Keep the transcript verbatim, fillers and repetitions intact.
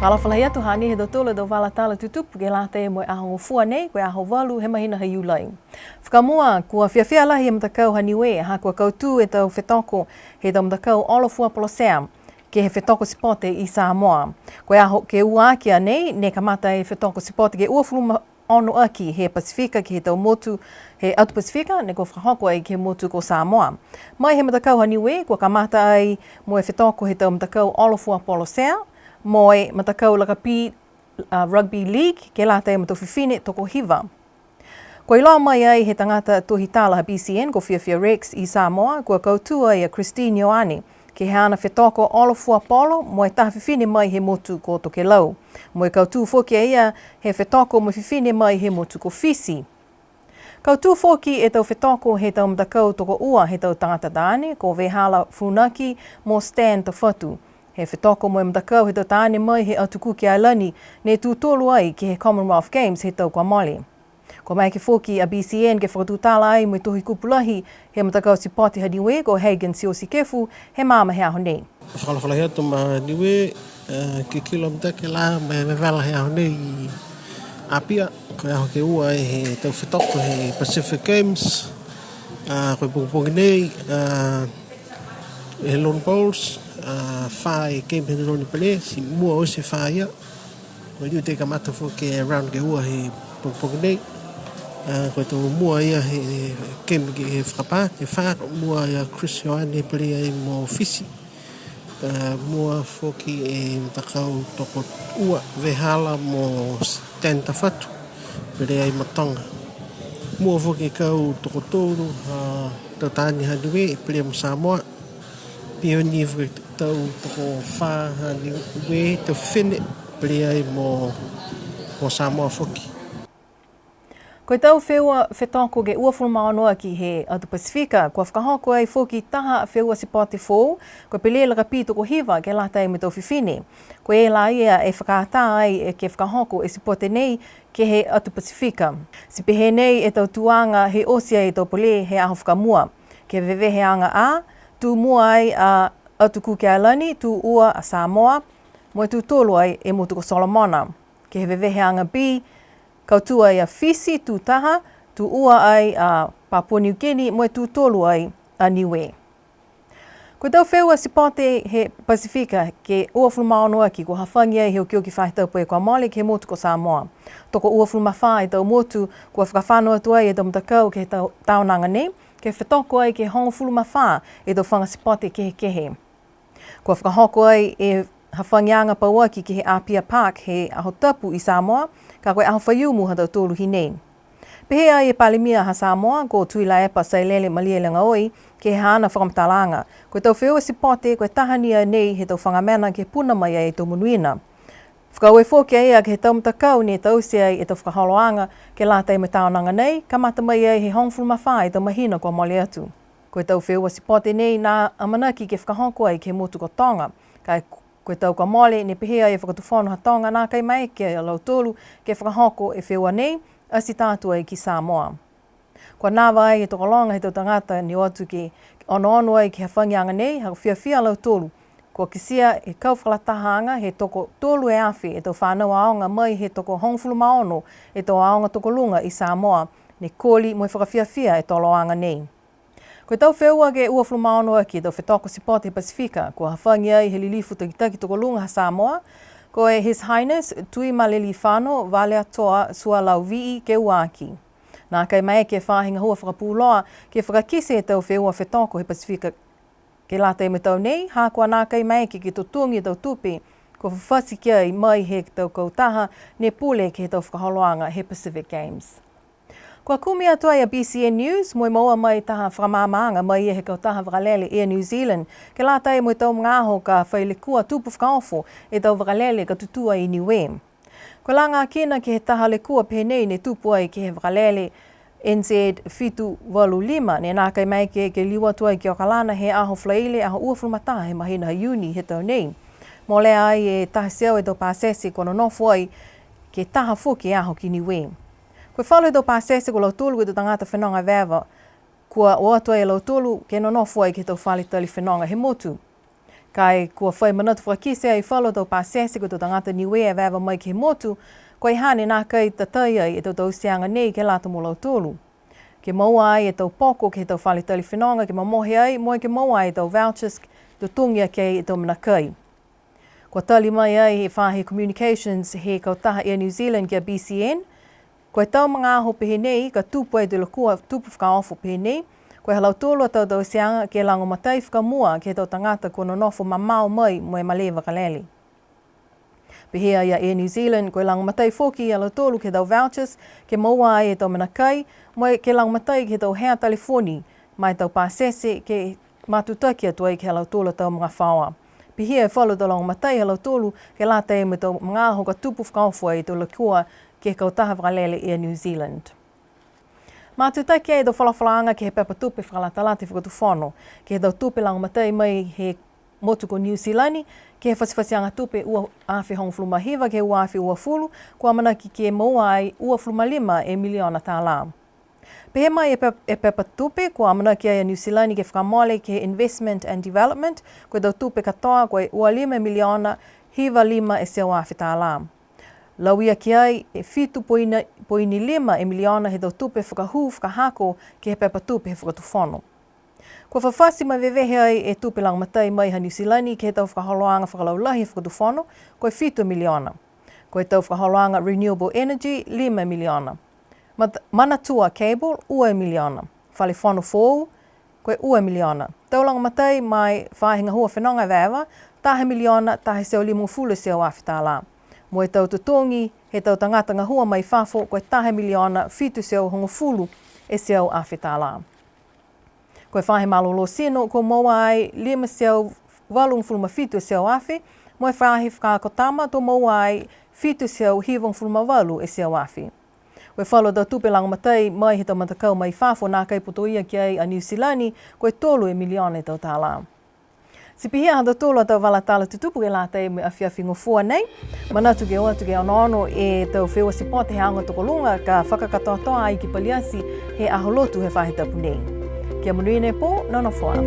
Fakaalofa lahi atu, hanei e tau tala, tau vala tala tutupu ke lata mo e aho gofua nei, ko e aho valu he mahina ha Iulai. Fakamua, kua fiafia lahi e matakau ha Niue, ha kua kautū e tau fetoko he tau matakau olo fua polo sea ke he fetoko sipote i Samoa. Ko e aho ke ua aki a nei, ne kamata e fetoko sipote ke uafulu ma ono aki he Pasifika, ke he tau motu he atu Pasifika, ne kua fakahoko ai ke he motu ko Samoa. Mai he matakau ha Niue, kua kamata ai mo e fetoko he tau matakau olo fua polo sea, mo e matakau lakapī, a, rugby league, ke lata mo e tau fifine tokohiva. Kua iloa mai ai he tagata tohi tala ha B C N ko Fiafia Rex i Samoa, kua kautū ai a Christine Ioane ke he haana fetoko olo fua polo mo e taha fifine mai he motu ko Tokelau. Mo e kautū foki a ia he fetoko mo e fifine mai he motu ko Fisi. Kautū foki e tau fetoko he tau matakau tokoua he tau tagata taane, ko Vehala Funaki mo Stan Tafatu. He fetoko mo e matakau he tau taane mai he Atu Kuki Ailani, ne tū tolu ai ke he Commonwealth Games he tau kua mole. Kua maeke foki a B C N ke fakatutala ai mo e tohi kupu lahi he matakau sipote ha Niue ko Hagen Siosikefu he magaaho he aho nei. Fakaalofa lahi atu ma Niue, e, ke kilo mitaki la mo e vevela he aho nei i Apia, ko e aho ke ua ai he tau fetoko he Pacific Games, a, ko e pogipogi nei, a, he lawn bowls, a, fā e game he lawn bowls, ti mua oti e fā ia. Ko e liu te kamata foki e round ke ua he pogipogi nei. A, ko e tau mua ia he game ke he fakapā, ke fā, mua ia Chris Ioane pele ai mo Fisi. A, mua foki e matakau tokoua, Vehala mo Stan Tafatu, pele ai mo Toga. Mua foki e kau tokotolu, a, tau taane ha Niue, pele mo Samoa. Pihia ni foki tau tokofā ha Niue, tau fifine, pele ai mo, mo Samoa foki. Ko e tau feua fetoko ke uafulu ma ono aki he atu Pasifika, kua fakahoko ai foki taha feua sipote foou, ko e pele lakapī tokohiva ke lata mo e tau fifine. Ko e la ia e fakaatā ai e ke fakahoko e sipote nei ke he atu Pasifika. Ti pehē nei e tau tuaga he oti ai e tau pele he aho fakamua. Ke he veveheaga A, tū mua ai a Atu Kuki Ailani, tū ua a Samoa, mo e tū tolu ai e motu ko Solomona. Ke he veveheaga B, kautū ai a Fisi, tū taha, tū ua ai a Papua New Guinea, mo e tū tolu ai a Niue. Ko e tau feua sipote he Pasifika ke uafulu ma ono aki kua hafagi ai he okioki faahi tapu kua mole ke he motu ko Samoa. Tokouafulu ma fā e tau motu kua fakafano atu ai e tau matakau ke he tau, taonaga nei, ke fetoko ai ke hogofulu ma fā e tau faga sipote kehekehe. Kua fakahoko ai e hafagiaga pauaki ke he Apia Park he Aho Tapu i Samoa, ka ko e aho faiumu ha tautolu hinei. Pehē ai e Palemia ha Samoa, ko Tuilaepa Sailele Malielegaoi, ke he haana fakamatalaaga. Ko e tau feua sipote, ko e taha ni a nei he tau faga mena ke puna mai ai e tau monuina. Fakaaue foki a ia ke he tau matakau ne taute ai e tau fakaholoaga ke lata mo e taonaga nei, kamata mai ai he hogofulu ma fā e tau mahina kua mole atu. Ko e tau feua sipote nei ne amanaki ke fakahoko ai ke he motu ko Toga. Ka e ko e tau kua mole ne pehē ai e Fakatufono ha Toga nākai maeke a lautolu ke fakahoko e feua nei, ati tā atu ai ki Samoa. Kua nava ai e tokologa he tau tagata ne o atu ke onoono ai ke he hafagiaga nei, ha kua fiafia a lautolu. Kua kitia e kau fakalatahaga he tokotolu e afe e tau fanau aoga mai he tokohogofulu ma ono e tau aoga tokoluga i Samoa, ne koli mo e fakafiafia e toloaga nei. Ko e tau feua ke uafulu ma ono aki e tau fetoko sipote he Pasifika, kua hafagi ai he lilifu takitaki tokoluga ha Samoa, ko e His Highness Tuimalelifano Valeatoa Sualauvi'i ke ua aki. Nākai maeke e faahi gahua fakapuloa ke fakakite e tau feua fetoko he Pasifika ke lata mo e tau nei, ha kua nākai maeke ke totogi e tau tupe kua fafati ki ai mai he tau kautaha ne pule ke he tau fakaholoaga he Pacific Games. Kua kumi atu ai a B C N News, mo e moua mai taha fakamaamaaga mai he kautaha vakalele Air New Zealand, ke lata mo e tau magaaho ka fai lekua tupu fakaofo e tau vakalele ka tutū ai i Niue. Kua lagakina ke he taha lekua pehē nei ne tupu ai ke he vakalele N Z fitu valu lima, ne nākai maeke ke liu atu ai ki Okalana he aho Falaile, aho uafulu ma taha he mahina ha Iuni he tau nei. Molea ai e taha e teau e tau pasese kua nonofo ai ke taha foki e aho ki Niue. Ko e falu he tau pasese ko lautolu ko e tau tagata fenoga evaeva, kua o atu ai a lautolu ke nonofo ai ke he tau fale tali fenoga he motu. Ka e kua fai manatu fakakite ai falu tau pasese ko e tau tagata Niue evaeva mai ke he motu, ko e hane nākai tatai ai e tau tauteaga nei ke lata mo lautolu. Ke moua ai e tau poko ke he tau fale tali fenoga ke mamohe ai, mo e ke moua ai e tau vouchers, totogi aki ai e tau mena kai. Kua tali mai ai he faahi communications he kautaha Air New Zealand ki a B C N, ko e tau magaaho pehē nei, ka tupu ai e tau lekua tupu fakaofo pehē nei, ko e ha lautolu a tau tauteaga ke lagomatai fakamua ke he tau tagata kua nonofo mamao mai mo e malē vakalele. Pehē a Air New Zealand, ko e lagomatai foki a lautolu ke he tau vouchers, ke moua ai e tau mena kai, mo e ke lagomatai ke he tau hea telefoni, ma e tau pasese, ke matutaki atu ai ke he ha lautolu a tau magafaoa. Pihia e falu tau lagomatai ha lautolu, ke lata mo e tau magaaho ka tupu fakaofo ai e tau lekua ke he kautaha vakalele Air New Zealand. Matutaki e tau folafolaaga ke he pepa tupe fakalatalata he Fakatufono, ke he tau tupe lagomatai mai he motu ko Niu Silani, ke he fatifatiaga tupe ua afe hogofulu ma hiva ke he ua afe uafulu, kua amanaki ke moua ai uafulu ma lima e miliona tālā. Pehē mai e pe-, e pepa tupe, kua amanaki ai a Niu Silani ke fakamole ke he Investment and Development, ko e tau tupe katoa ko e ua lima miliona hiva lima e teau afe tālā. Lauia ki ai e fitu poini, poini lima e miliona he tau tupe fakahū fakahako ke he pepa tupe he Fakatufono. Kua fafati ma vevehe ai e tupe lagomatai mai ha Niu Silani ke he tau fakaholoaga fakalaulahi he Fakatufono, ko e fitu miliona. Ko e tau fakaholoaga renewable energy, lima miliona. Mat-, Manatua Cable, ua miliona. Fale Fono Foou, ko e ua miliona. Tau lagomatai ma e faahi gahua fenoga evaeva, taha miliona, taha e teau limagofulu e teau afe tālā. Mo e tau totogi he tau tagata gahua mai fafo, ko e taha miliona, fitu e teau hogofulu e teau afe tālā. Ko e faahi malolō tino, kua moua ai lima e teau valugofulu ma fitu e teau afe, mo e faahi fakaako tama, to moua ai fitu e teau hivagofulu ma valu e teau afe. Ko e falu tau tupe lagomatai mai he tau matakau mai fafo nākai putoia ki ai a Niu Silani, ko e tolu e miliona e tau tālā. Ti pihia ha tautolu a tau vala tala tutupu ke lata mo e afiafi Gofua nei. Manatu ke o atu ke onoono e tau feua sipote he aoga tokoluga ka fakakatoatoa ai ki Paliati he Aho Lotu he faahi tapu nei. Kia monuina e pō, nonofo ā.